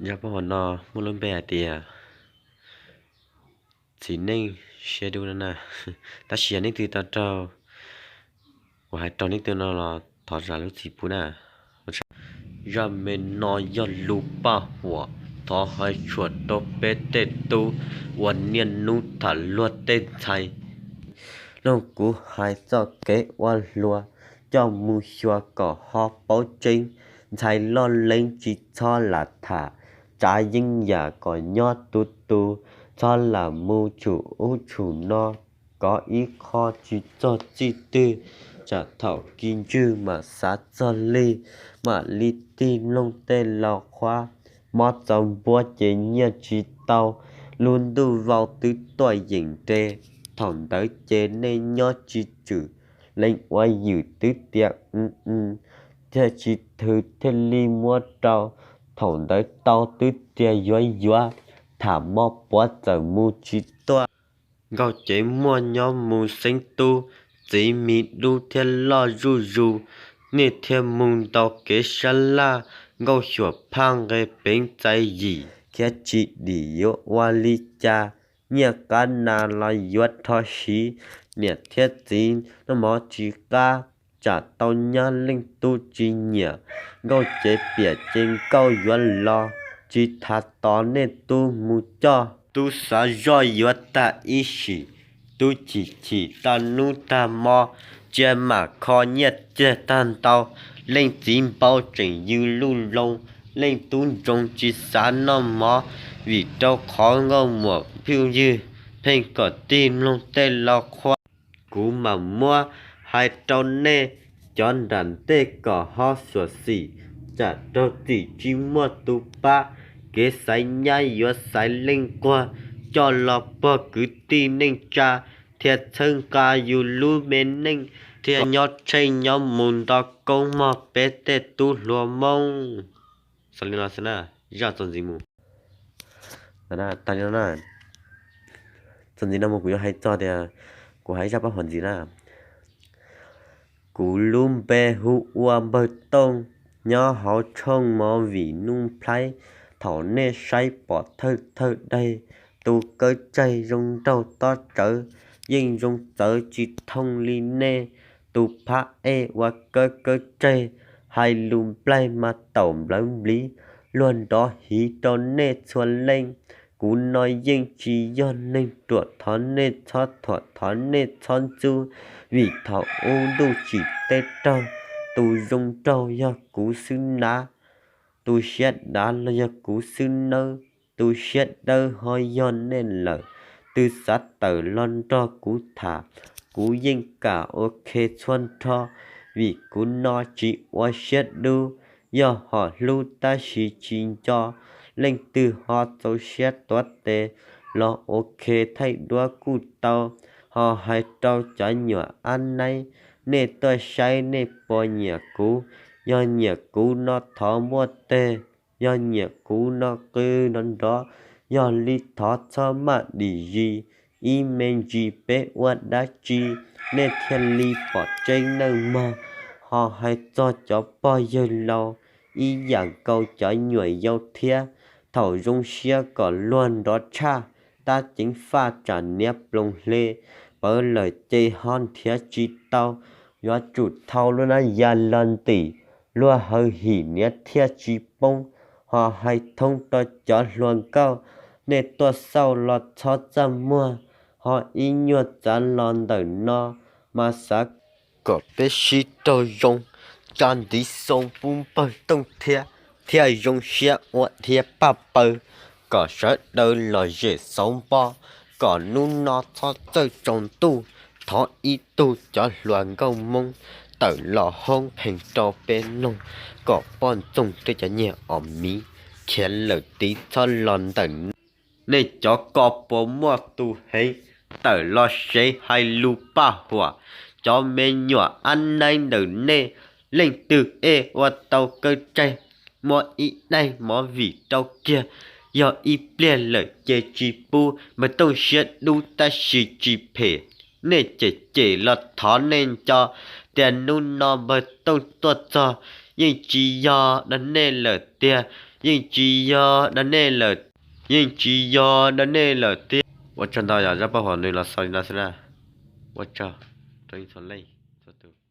Zaj paj huam no muaj lub npe hais tias txiv neej siab dub no na. Tab sis yog leej twg tau raug kuv hais raug leej twg no los thov zam lub txim pub na. Zaj me no yog lub paj huam, thov hais tshua rau peb tej tub uas niaj hnub tham luag tej ntxhais. Mloog kuv hais txoj kev ua hluas, coj mus xyuas kom ho paub tseeb. Ntxhais loj leeb tsis txhob lam tham, tsav yeeb yam kom nyob tu tu, txhob lam mus tshum ub tshum no, kov ib qho tsis txog txij twg. Tsam thaum kis ntswg mam xav txog li, mam li tig mloog tej laus qhuab. Mob txaus npuab ces nyiaj tsis tau, lub ntuj vau twb tuaj yeem nres. Thaum ntawd ces nej nyob tsis tswm, leej ua ywm twb tias, thiaj tsis thwm thiaj li muab rau. Thaum ntawd tau twb tias yuav yuav, tham mob puav txawm mus tsis tuaj. Nkauj cev muaj nyob mus xeeb tub, txiv mis dub thiab loj zuj zus, nej thiaj mus ntaus kev sab laj. Nkauj xyuam phaj nqe peev txais yim, khiav tsis dim yuav ua li cas, nyiaj qab nas los yuav rho siv. Niam thiab txiv noj mov tsis qab, tsam tau nyab leej tub tsis nyiam. Nkauj cev piam ces nkauj yuav los, tsis tham tos nej tub mus coj. Tub xav zoj yuav tag ib sim, tub chim chim tag hnub tag hmo, cia mam kho nyiaj txiag tag ntau. Leej txiv npau tseem yws luj loo, leej tub ntsoov tsis xav noj mov, vim rau qhov nkauj muam phooj ywg pheej kom tig mloog tej laus qhuab. Kuv mam muab hais rau nej cov nram ntej kom ho xyuam xim, tsam raug txim tsis muaj tus pab. Kev xaiv nyab yuav xaiv leej nquag, coj los puag kwv tij neej tsa, thiaj txhawb nqa yus lub me neej, thiaj nyob tsheej nyob mus nto koob mog peb tej tub hluas Hmoob. Xaus li no xwb na, zaj txuas ntxiv mus. Tag li no na, txuas ntxiv no mus kuv yuav hais txog tias, kuv hais zaj paj huam ntxiv na. Kuv lub npe hu ua Npawg Tooj, nyob hauv tshooj Movie Nuj Nplhaib. Thaum nej saib pom thawj thawj daig, tus kawb tsaig zoo nraug tob tsawv, yeej zoo txawv tsis thooj li nej. Tus phab ej ua kawb kawb tsaig, hais lus nplaig mas taum nplawv npliv, luag nrov hiv rau nej txhua leej. Kuv no yeej tsis yog neeg ruam, thov nej txhob thuam, thov nej txhob ntxub, vim thaum ub ntuj tsim teb raug, tus zoo nraug yog kuv xwb nav, tus siab dav los yog kuv xwb nawb, tus siab dawb ho yog nej lawm. Twb xav tawm los nrog kuv tham, kuv yeej kam ua khe txhua nrho, vim kuv no tsis ua siab dub, yog hom hlub tab sis tsis nco. Leej twg ho txaus siab tuav tes los ua khe thaij duab kuj tau. Ho hais rau cov nyuam ab naib, nej tuaj saib nej puas nyiam kuv? Yog nyiam kuv no thov npuaj teg, yog nyiam kuv no qw nrov nrov, yog li thov txhob maj dim zis, ib me ntsis peb ua dab tsi nej thiaj li pom tseeb nawb mog. Ho hais txog cov pog yawg laus, ib yam nkaus cov nyuam yaus thiab, thaum zoo siab kom luag nrov tshaj, tab ceev faj tsam niav ploos hle, pawv lawm ces ho nrhiav tsis tau, yuav tsum thau lub nab ya los ntim, luag hawm him niav thiaj tsis poob. Ho hais thoob rau cov hluas nkauj, nej tuaj xauj los txhob txaj muag, ho ib nyuag txav los ntawm no, mas xav kom peb sib raug zoo, tso ntiv xoo pub Npawg Tooj thiab, thiaj zoo siab ua dhia paj paws, kom sawv daws lom zem xauv npo, kom hnub no txhob txawj tsaus ntuj. Thov ib tug cov hluas nkauj Hmoob tawm los hoob pheej rau peb mloog, kom poj ntxoog tej cov nyiag os miv khiav lawm tiv txhob los ntawm nej. Cov ko puas muaj tus heev, tawm los sev hais lus paj huam. Cov me nyuam ab naib ntawm nej, leej twg ej ua tau kawj tsaig, muab ib daig movie rau kiag, yog ib pliag lawm ces tsis pub. Npawg Tooj siab dub tab sis tsis phem, nej cem cem los thov nej nco, tias hnub no Npawg Tooj tuaj txog, yeej tsis yog dag nej lawm tiag. yeej tsis yog dag nej lawm, yeej tsis yog dag nej lawm tiag. Ua tsaug ntau yog Zaj Paj Huam nws los xaus li no xwb na. Ua tsaug rau ib txhua leej txhua tus.